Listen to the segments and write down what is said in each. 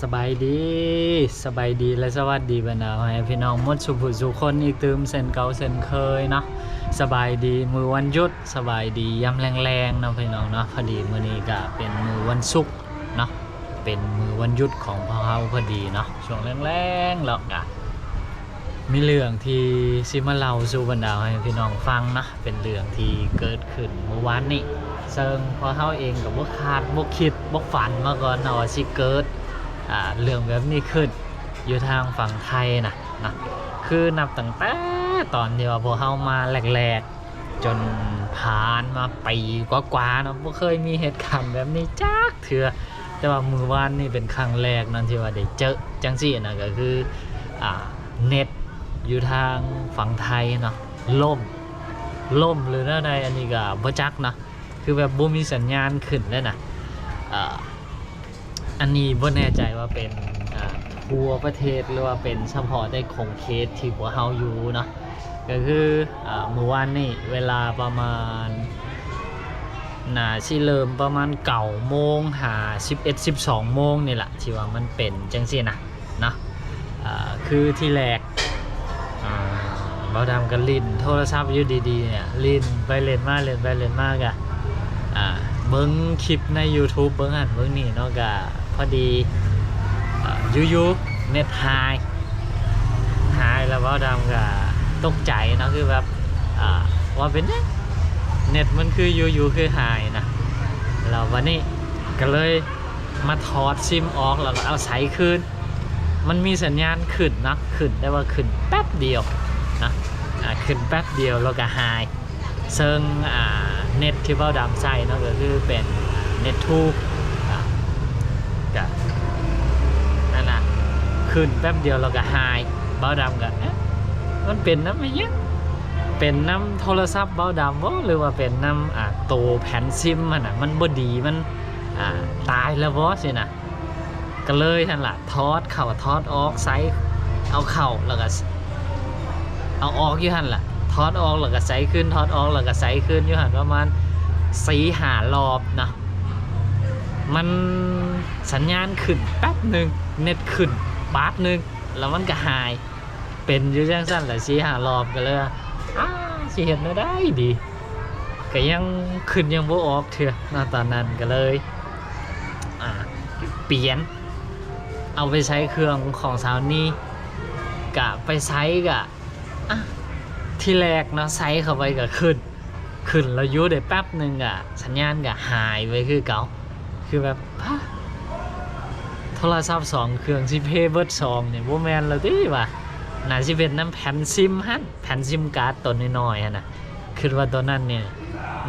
ສະບາຍດີ ສະບາຍດີ ແລະ ສະຫວັດດີບັນດາພໍ່ແມ່ພີ່ນ້ອງໝົດສູ່ຜູ້ສູ່ຄົນອີກຕື່ມເຊັ່ນເກົ່າເຊັ່ນເຄີຍເນາະ. ສະບາຍດີມື້ວັນຢຸດ ສະບາຍດີຍາມແລງໆເນາະພີ່ນ້ອງເນາະ. ພໍດີມື້ນີ້ກະເປັນມື້ວັນສຸກເນາະ ເປັນມື້ວັນຢຸດຂອງພວກເຮົາພໍດີເນາະ. ຊ່ວງແລງໆ ແລ້ວກະມີເລື່ອງທີ່ຊິມາເລົ່າສູ່ບັນດາພໍ່ແມ່ພີ່ນ້ອງຟັງເນາະ. ເປັນເລື່ອງທີ່ເກີດຂຶ້ນມື້ວານນີ້ ເຊິ່ງພວກເຮົາເອງກໍບໍ່ຄາດບໍ່ຄິດບໍ່ຝັນມາກ່ອນເນາະວ່າຊິເກີດ ອ່າ ເລື່ອງແບບນີ້ຂຶ້ນຢູ່ທາງຝັ່ງໄທນະ ນະ. ຄືນັບຕັ້ງແຕ່ຕອນທີ່ວ່າພວກເຮົາມາແລກໆ ຈົນຜ່ານມາປີກວ່າໆເນາະ ບໍ່ເຄີຍມີເຫດການແບບນີ້ຈັກເທື່ອ. ແຕ່ວ່າມື້ວານນີ້ເປັນຄັ້ງແລກເນາະທີ່ວ່າໄດ້ເຈີຈັ່ງຊີ້ນະ ກໍຄື ອ່າ ເນັດຢູ່ທາງຝັ່ງໄທເນາະ ລົ້ມ ລົ້ມຫຼືແນວໃດ ອັນນີ້ກໍບໍ່ຈັກເນາະ ຄືແບບບໍ່ມີສັນຍານຂຶ້ນເລີຍນະ. ເອີ ອັນນີ້ບໍ່ແນ່ໃຈວ່າເປັນ ອ່າ ທົ່ວປະເທດ ຫຼືວ່າເປັນສະເພາະແຕ່ຂົງເຂດທີ່ພວກເຮົາຢູ່ເນາະ. ກໍຄື ອ່າ ມື້ວານນີ້ເວລາປະມານ ໜ້າຊິເລີ່ມປະມານເກົ້າໂມງ ຫາສິບເອັດ ສິບສອງໂມງນີ້ລະ ທີ່ວ່າມັນເປັນຈັ່ງຊີ້ນະເນາະ. ອ່າ ຄືທີແລກ ອ່າ ບ່າວດຳກໍຫຼິ້ນໂທລະສັບຢູ່ດີໆ ນີ້ ຫຼິ້ນໄປຫຼິ້ນມາ ຫຼິ້ນໄປຫຼິ້ນມາ ກະ ອ່າ ເບິ່ງຄລິບໃນຢູທູບ ເບິ່ງຫັ້ນເບິ່ງນີ້ເນາະ ກະພໍດີ ອ່າ ຢູ່ໆເນັດຫາຍ ຫາຍແລ້ວບ່າວດຳກະຕົກໃຈເນາະ ຄືແບບ ອ່າ ວ່າເປັນຫຍັງເນັດມັນຄືຢູ່ໆຄືຫາຍນະ. ແລ້ວບາດນີ້ກໍເລີຍມາຖອດຊິມອອກ ແລ້ວກໍເອົາໃສ່ຄືນ ມັນມີສັນຍານຂຶ້ນເນາະ ຂຶ້ນ ແຕ່ວ່າຂຶ້ນແປັບດຽວນະ ອ່າ ຂຶ້ນແປັບດຽວແລ້ວກໍຫາຍ. ເຊິ່ງ ອ່າ ເນັດທີ່ບ່າວດຳໃຊ້ເນາະ ກໍຄືເປັນເນັດທູ ອ່າ ກະນັ້ນນະ ຂຶ້ນແປັບດຽວແລ້ວກໍຫາຍ. ບ່າວດຳກໍ ເອະ ມັນເປັນນຳອີຫຍັງ? ເປັນນຳໂທລະສັບບ່າວດຳບໍ ຫຼືວ່າເປັນນຳ ອ່າ ໂຕແຜ່ນຊິມຫັ້ນນະ ມັນບໍ່ດີ ມັນ ອ່າ ຕາຍແລ້ວບໍ ຊີ້ນະ. ກໍເລີຍຫັ້ນລະ ຖອດເຂົ້າຖອດອອກ ໃສ່ ເອົາເຂົ້າ ແລ້ວກໍ ເອົາອອກຢູ່ຫັ້ນລະ ຖອດອອກແລ້ວກໍໃສ່ຄືນ ຖອດອອກແລ້ວກໍໃສ່ຄືນ ຢູ່ຫັ້ນປະມານສີ່ຫ້າລອບເນາະ. ມັນສັນຍານຂຶ້ນແປັບໜຶ່ງ ເນັດຂຶ້ນບາດໜຶ່ງ ແລ້ວມັນກໍຫາຍ ເປັນຢູ່ຈັ່ງຊັ້ນແຫຼະສີ່ຫ້າລອບ ກໍເລີຍວ່າ ອາ ຊິເຮັດແນວໃດດີ ກໍຍັງຄິດຍັງບໍ່ອອກເທື່ອເນາະ ຕອນນັ້ນກໍເລີຍ ອ່າ ປ່ຽນ ເອົາໄປໃຊ້ເຄື່ອງຂອງຊາວນີ້ ກະໄປໃຊ້ກະ ອ່າ ທີແລກເນາະ ໃຊ້ເຂົ້າໄປກະຂຶ້ນ ຂຶ້ນແລ້ວຢູ່ໄດ້ແປັບໜຶ່ງກະສັນຍານກະຫາຍໄປຄືເກົ່າ ຄືແບບ ພະ ໂທລະສັບສອງເຄື່ອງຊິເພເບິດສອງນີ້ ບໍ່ແມ່ນແລ້ວຕິວ່າ ໜ້າຊິເປັນນຳແຜ່ນຊິມຫັ້ນ ແຜ່ນຊິມກາດໂຕນ້ອຍໆຫັ້ນນະ. ຄິດວ່າຕອນນັ້ນນີ້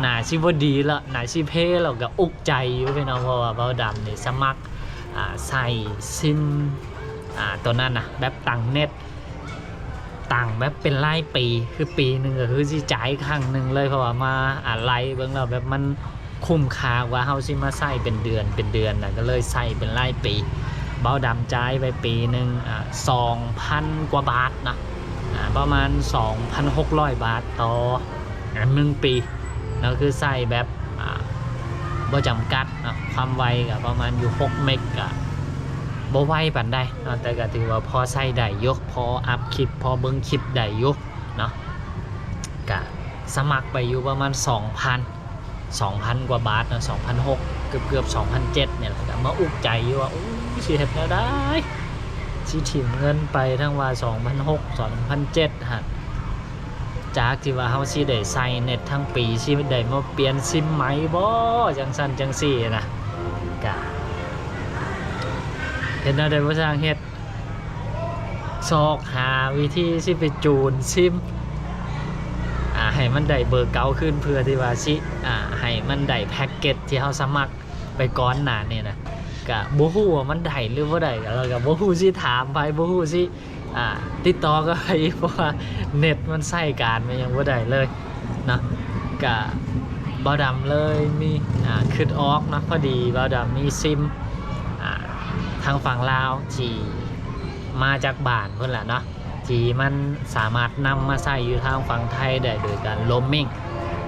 ໜ້າຊິບໍ່ດີລະ ໜ້າຊິເພລະ ກໍອຸກໃຈຢູ່ພີ່ນ້ອງ ເພາະວ່າບ່າວດຳນີ້ສະໝັກ ອ່າ ໃຊ້ຊິມ ອ່າ ໂຕນັ້ນນະ ແບບຕັ້ງເນັດ ຕັ້ງແບບເປັນລາຍປີ ຄືປີໜຶ່ງກໍຄືຊິຈ່າຍຄັ້ງໜຶ່ງເລີຍ ເພາະວ່າມາ ອ່າ ໄລ່ເບິ່ງແລ້ວແບບມັນຄຸ້ມຄ່າກວ່າເຮົາຊິມາໃຊ້ເປັນເດືອນ ເປັນເດືອນນະ ກໍເລີຍໃຊ້ເປັນລາຍປີ. ບ່າວດຳຈ່າຍໄປປີໜຶ່ງ ອ່າ ສອງພັນກວ່າບາດເນາະ ອ່າ ປະມານສອງພັນຫົກຮ້ອຍບາດຕໍ່ ອ່າ ໜຶ່ງປີເນາະ ຄືໃຊ້ແບບ ອ່າ ບໍ່ຈຳກັດເນາະ ຄວາມໄວກໍປະມານຢູ່ຫົກເມັກ ກໍບໍ່ໄວປານໃດເນາະ ແຕ່ກໍຖືວ່າພໍໃຊ້ໄດ້ຢູ່ ພໍອັບຄລິບ ພໍເບິ່ງຄລິບໄດ້ຢູ່ເນາະ. ກະສະໝັກໄປຢູ່ປະມານສອງພັນ ສອງພັນກວ່າບາດເນາະ ສອງພັນຫົກ ເກືອບໆ ສອງພັນເຈັດນີ້ແຫຼະ ກະມາອຸກໃຈຢູ່ວ່າ ໂອ້ຍ ຊິເຮັດແນວໃດ ຊິຖິ້ມເງິນໄປທັງວ່າສອງພັນຫົກ ສອງພັນເຈັດຫັ້ນ ຈາກທີ່ວ່າເຮົາຊິໄດ້ໃຊ້ເນັດທັງປີ ຊິໄດ້ມາປ່ຽນຊິມໃໝບໍ່ ຈັ່ງຊັ້ນຈັ່ງຊີ້ນະ ກະເຮັດແນວໃດບໍ່ຊ່າງເຮັດ ຊອກຫາວິທີຊິໄປຈູນຊິມ ອ່າ ໃຫ້ມັນໄດ້ເບີເກົ່າຄືນ ເພື່ອທີ່ວ່າຊິ ອ່າ ໃຫ້ມັນໄດ້ແພັກເກັດທີ່ເຮົາສະໝັກໄປກ່ອນໜ້ານີ້ນະ ກະບໍ່ຮູ້ວ່າມັນໄດ້ຫຼືບໍ່ໄດ້ ແລ້ວກະບໍ່ຮູ້ຊິຖາມໃຜ ບໍ່ຮູ້ຊິ ອ່າ ຕິດຕໍ່ກັບໃຜອີກ ເພາະວ່າເນັດມັນໃຊ້ການມັນຍັງບໍ່ໄດ້ເລີຍເນາະ. ກະບ່າວດຳເລີຍມີ ອ່າ ຄິດອອກເນາະ ພໍດີບ່າວດຳມີຊິມ ອ່າ ທາງຝັ່ງລາວທີ່ມາຈາກບ້ານພຸ້ນແຫຼະເນາະ ທີ່ມັນສາມາດນຳມາໃຊ້ຢູ່ທາງຝັ່ງໄທໄດ້ໂດຍການໂລມມິງ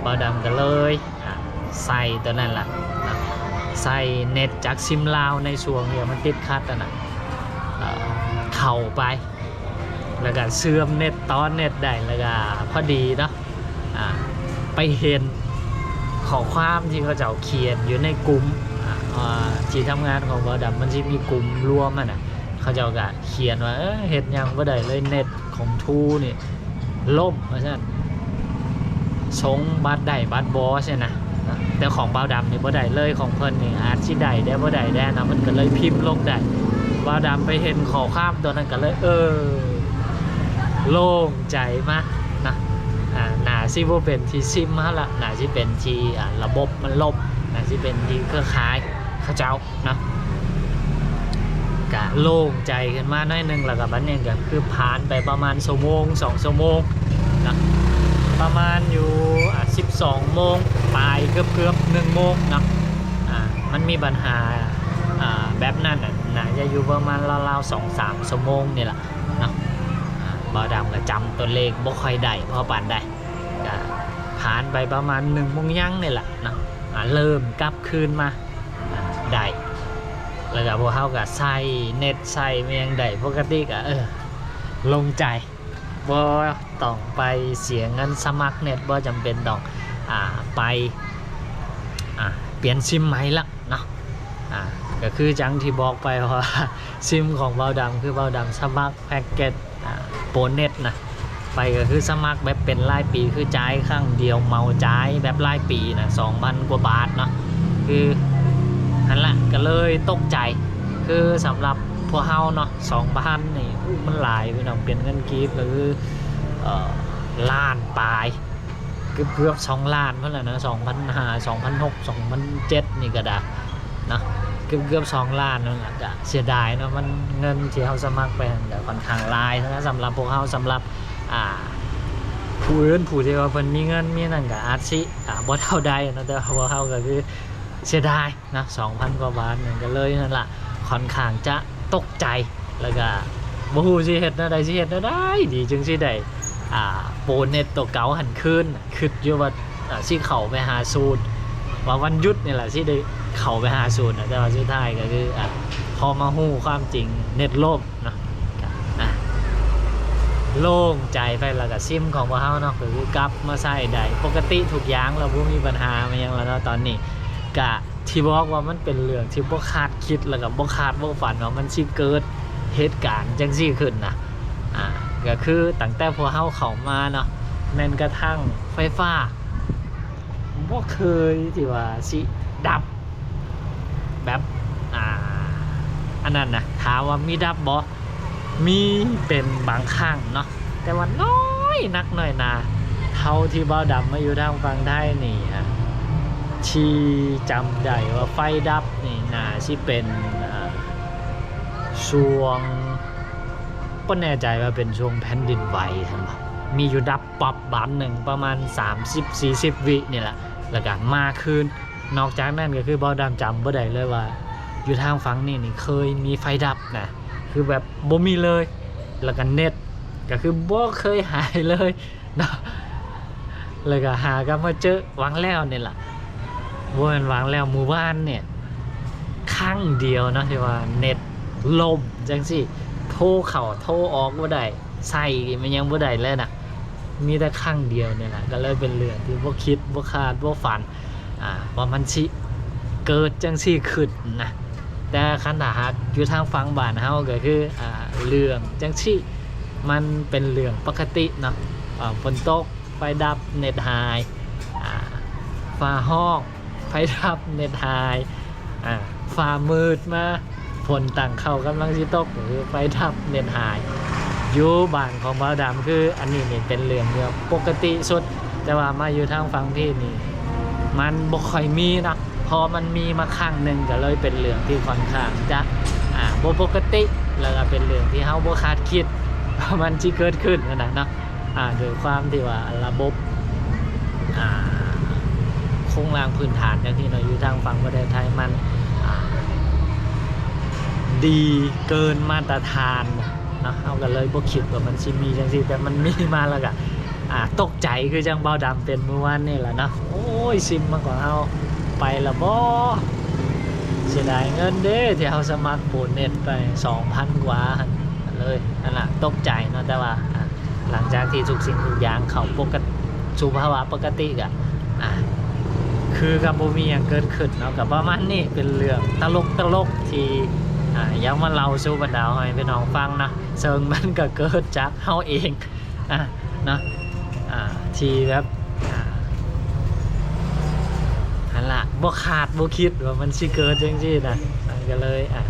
ບ່າວດຳກໍເລີຍ ອ່າ ໃສ່ຕົວນັ້ນລະ ໃສ່ເນັດຈາກຊິມລາວໃນຊ່ວງທີ່ມັນຕິດຂັດຫັ້ນນະ ເຂົ້າໄປ ແລ້ວກະເຊື່ອມເນັດ ຕໍ່ເນັດໄດ້ ແລ້ວກະພໍດີເນາະ ອ່າ ໄປເຫັນຂໍ້ຄວາມທີ່ເຂົາເຈົ້າຂຽນຢູ່ໃນກຸ່ມ ອ່າ ທີ່ທຳງານຂອງບ່າວດຳ ມັນຊິມີກຸ່ມລວມຫັ້ນນະ ເຂົາເຈົ້າກະຂຽນວ່າ ເອີ ເຮັດຫຍັງບໍ່ໄດ້ເລີຍ ເນັດຂອງທູນີ້ ລົ້ມວ່າຊັ້ນ ສົ່ງບັດໄດ້ບັດບໍ່ຊີ້ນະ. ແຕ່ຂອງບ່າວດຳນີ້ບໍ່ໄດ້ເລີຍ ຂອງເພິ່ນນີ້ອາດຊິໄດ້ແດ່ບໍ່ໄດ້ແດ່ນະ ເພິ່ນກໍເລີຍພິມລົງໄດ້. ບ່າວດຳໄປເຫັນຂໍ້ຄວາມຕົວນັ້ນກໍເລີຍ ເອີ ໂລ່ງໃຈມານະ. ອ່າ ໜ້າຊິບໍ່ເປັນທີ່ຊິມເຮົາລະ ໜ້າຊິເປັນທີ່ ອ່າ ລະບົບມັນລົ້ມ ໜ້າຊິເປັນທີ່ເຄືອຂ່າຍເຂົາເຈົ້າ ເນາະ ກະໂລ່ງໃຈຂຶ້ນມາໜ້ອຍໜຶ່ງ. ແລ້ວກະບັດນີ້ກະຄືຜ່ານໄປປະມານຊົ່ວໂມງ ສອງຊົ່ວໂມງເນາະ ປະມານຢູ່ ອ່າ ສິບສອງໂມງປາຍ ເກືອບໆ ໜຶ່ງໂມງເນາະ. ອ່າ ມັນມີບັນຫາ ອ່າ ແບບນັ້ນນະ ໜ້າຈະຢູ່ປະມານລາວໆ ສອງສາມຊົ່ວໂມງນີ້ລະເນາະ. ອ່າ ບ່າວດຳກະຈຳຕົວເລກບໍ່ຄ່ອຍໄດ້ພໍປານໃດ ກະຜ່ານໄປປະມານໜຶ່ງໂມງຍັງນີ້ລະເນາະ ອ່າ ເລີ່ມກັບຄືນມາ ອ່າ ໄດ້ ແລ້ວກະພວກເຮົາກະໃຊ້ເນັດໃຊ້ແມ່ງໄດ້ປົກກະຕິ ກະ ເອີ ໂລ່ງໃຈ ບໍ່ຕ້ອງໄປເສຍເງິນສະໝັກເນັດ ບໍ່ຈຳເປັນຕ້ອງ ອ່າ ໄປ ອ່າ ປ່ຽນຊິມໃໝ່ລະເນາະ. ອ່າ ກະຄືຈັ່ງທີ່ບອກໄປ ເພາະວ່າຊິມຂອງບ່າວດຳ ຄືບ່າວດຳສະໝັກ ແພັກເກັດ ອ່າ ໂປຣເນັດນະ ໄປກໍຄືສະໝັກແບບເປັນລາຍປີ ຄືຈ່າຍຄັ້ງດຽວເໝົາຈ່າຍແບບລາຍປີນະ ສອງພັນກວ່າບາດເນາະ. ຄືຫັ້ນລະ ກໍເລີຍຕົກໃຈ ຄືສຳລັບພວກເຮົາເນາະ ສອງພັນນີ້ ໂອ້ ມັນຫຼາຍພີ່ນ້ອງ ເປັນເງິນກີບກໍຄື ເອີ ລ້ານປາຍ ເກືອບໆ ສອງລ້ານພຸ້ນແຫຼະເນາະ ສອງພັນຫ້າ ສອງພັນຫົກ ສອງພັນເຈັດນີ້ກໍໄດ້ເນາະ ເກືອບໆ ສອງລ້ານນັ້ນແຫຼະ. ກະເສຍດາຍເນາະ ມັນເງິນທີ່ເຮົາສະໝັກໄປຫັ້ນກະຂ້ອນຂ້າງຫຼາຍນະ ສຳລັບພວກເຮົາ ສຳລັບ ອ່າ ຜູ້ອື່ນ ຜູ້ທີ່ວ່າເພິ່ນມີເງິນມີນັ້ນກະອາດຊິ ອ່າ ບໍ່ເທົ່າໃດເນາະ ແຕ່ວ່າພວກເຮົາກໍຄືເສຍດາຍ ນະ ສອງພັນກວ່າບາດນັ້ນ ກໍເລີຍນັ້ນລະ ຂ້ອນຂ້າງຈະຕົກໃຈ ແລ້ວກະບໍ່ຮູ້ຊິເຮັດແນວໃດ ຊິເຮັດແນວໃດດີ ຈຶ່ງຊິໄດ້ ອ່າ ໂປຣເນັດຕົວເກົ່າຫັ້ນຄືນ. ຄິດຢູ່ວ່າ ອ່າ ຊິເຂົ້າໄປຫາສູດ ວ່າວັນຢຸດນີ້ລະຊິໄດ້ເຂົ້າໄປຫາສູດນະ ແຕ່ວ່າສຸດທ້າຍກໍຄື ອ່າ ພໍມາຮູ້ຄວາມຈິງ ເນັດລົ້ມເນາະ ກະ ອ່າ ໂລ່ງໃຈໄປ. ແລ້ວກະຊິມຂອງພວກເຮົາເນາະ ກໍຄືກັບມາໃຊ້ໄດ້ປົກກະຕິທຸກຢ່າງ ແລ້ວບໍ່ມີບັນຫາມາຫຍັງແລ້ວເນາະ. ຕອນນີ້ກະ ທີ່ບອກວ່າມັນເປັນເລື່ອງທີ່ບໍ່ຄາດຄິດ ແລ້ວກໍບໍ່ຄາດບໍ່ຝັນວ່າມັນຊິເກີດເຫດການຈັ່ງຊີ້ຂຶ້ນນະ. ອ່າ ກໍຄືຕັ້ງແຕ່ພວກເຮົາເຂົ້າມາເນາະ ແມ່ນກະທັ່ງໄຟຟ້າ ບໍ່ເຄີຍທີ່ວ່າຊິດັບແບບ ອ່າ ອັນນັ້ນນະ. ຖາມວ່າມີດັບບໍ່? ມີເປັນບາງຄັ້ງເນາະ ແຕ່ວ່ານ້ອຍນັກນ້ອຍໜາ. ເທົ່າທີ່ບ່າວດຳມາຢູ່ທາງຝັ່ງໄທນີ້ ອ່າ ທີ່ຈຳໄດ້ວ່າໄຟດັບນີ້ໜ້າຊິເປັນ ອ່າ ຊ່ວງ ບໍ່ແນ່ໃຈວ່າເປັນຊ່ວງແຜ່ນດິນໄຫວຫັ້ນບໍ່ ມີຢູ່ດັບປັອບບາດໜຶ່ງປະມານສາມສິບສີ່ສິບວິນີ້ແຫຼະ ແລ້ວກະມາຄືນ. ນອກຈາກນັ້ນກໍຄືບ່າວດຳຈຳບໍ່ໄດ້ເລີຍວ່າ ຢູ່ທາງຝັ່ງນີ້ນີ້ເຄີຍມີໄຟດັບນະ ຄືແບບບໍ່ມີເລີຍ. ແລ້ວກໍເນັດກໍຄືບໍ່ເຄີຍຫາຍເລີຍເນາະ ແລ້ວກໍຫາກັບມາເຈີຫວ່າງແລ້ວນີ້ລະ ບໍ່ແມ່ນຫວ່າງແລ້ວ ມື້ວານນີ້ ຄັ້ງດຽວເນາະ ທີ່ວ່າເນັດລົ້ມຈັ່ງຊີ້ ໂທເຂົ້າໂທອອກບໍ່ໄດ້ ໃຊ້ມັນຍັງບໍ່ໄດ້ເລີຍນະ ມີແຕ່ຄັ້ງດຽວນີ້ລະ ກໍເລີຍເປັນເລື່ອງທີ່ບໍ່ຄິດບໍ່ຄາດບໍ່ຝັນ ອ່າ ວ່າມັນຊິເກີດຈັ່ງຊີ້ຂຶ້ນນະ. ແຕ່ຄັນຖ້າຫາກຢູ່ທາງຝັ່ງບ້ານເຮົາກໍຄື ອ່າ ເລື່ອງຈັ່ງຊີ້ມັນເປັນເລື່ອງປົກກະຕິເນາະ ອ່າ ຝົນຕົກ ໄຟດັບ ເນັດຫາຍ ອ່າ ຟ້າຮ້ອງ ໄຟດັບ ເນັດຫາຍ ອ່າ ຟ້າມືດມາ ຝົນຕັ້ງເຂົ້າກຳລັງຊິຕົກ ກໍຄືໄຟດັບ ເນັດຫາຍ. ຢູ່ບ້ານຂອງບ່າວດຳ ຄືອັນນີ້ນີ້ເປັນເລື່ອງທີ່ວ່າປົກກະຕິສຸດ ແຕ່ວ່າມາຢູ່ທາງຝັ່ງພີ້ນີ້ ມັນບໍ່ຄ່ອຍມີເນາະ ພໍມັນມີມາຄັ້ງໜຶ່ງ ກໍເລີຍເປັນເລື່ອງທີ່ຂ້ອນຂ້າງຈະ ອ່າ ບໍ່ປົກກະຕິ ແລ້ວກໍເປັນເລື່ອງທີ່ເຮົາບໍ່ຄາດຄິດວ່າມັນຊິເກີດຂຶ້ນຫັ້ນນະເນາະ. ອ່າ ໂດຍຄວາມທີ່ວ່າລະບົບ ອ່າ ໂຄງລ່າງພື້ນຖານຈັ່ງຊີ້ເນາະ ຢູ່ທາງຝັ່ງປະເທດໄທມັນ ອ່າ ດີເກີນມາດຕະຖານເນາະ ເຮົາກໍເລີຍບໍ່ຄິດວ່າມັນຊິມີຈັ່ງຊີ້ ແຕ່ມັນມີມາແລ້ວກໍ ອ່າ ຕົກໃຈຄືຈັ່ງບ່າວດຳເປັນມື້ວານນີ້ແຫຼະເນາະ. ໂອ້ຍ ຊິມມັນກໍເອົາໄປລະບໍ? ເສຍດາຍເງິນເດ້ ທີ່ເຮົາສະໝັກໂບເນັດໄປສອງພັນກວ່າຫັ້ນເລີຍ ອັນນະ ຕົກໃຈເນາະ. ແຕ່ວ່າ ອ່າ ຫຼັງຈາກທີ່ທຸກສິ່ງທຸກຢ່າງເຂົ້າປົກກະ ສູ່ພາວະປົກກະຕິກະ ອ່າ ຄືກັບບໍ່ມີຫຍັງເກີດຂຶ້ນເນາະ. ກະປະມານນີ້ ເປັນເລື່ອງຕະຫຼົກໆ ທີ່ ອ່າ ຢາກມາເລົ່າສູ່ບັນດາພໍ່ແມ່ພີ່ນ້ອງຟັງເນາະ, ເຊິ່ງມັນກະເກີດຈາກເຮົາເອງ ອ່າ ເນາະ ອ່າ ທີ່ແບບ ອ່າ ຫັ້ນລະ ບໍ່ຄາດບໍ່ຄິດວ່າມັນຊິເກີດຈັ່ງຊີ້ນະ. ມັນກະເລີຍ ອ່າ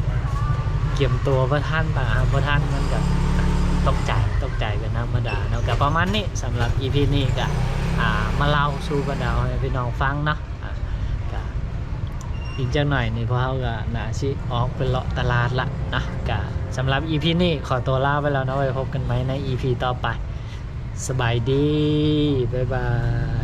ກຽມຕົວບໍ່ທັນ ຕາມບໍ່ທັນ ມັນກະຕົກໃຈ ຕົກໃຈເປັນທຳມະດາເນາະ. ກະປະມານນີ້ ສຳລັບອີພີນີ້ກະ ອ່າ ມາເລົ່າສູ່ບັນດາພໍ່ແມ່ພີ່ນ້ອງຟັງເນາະ. ອ່າ ກະອີກຈັກໜ້ອຍນີ້ ພວກເຮົາກະໜ້າຊິອອກໄປເລາະຕະຫຼາດລະເນາະ. ກະສຳລັບອີພີນີ້ ຂໍຕົວລາໄປແລ້ວເນາະ, ໄວ້ພົບກັນໃໝ່ໃນອີພີຕໍ່ໄປ. ສະບາຍດີ ບາຍບາຍ.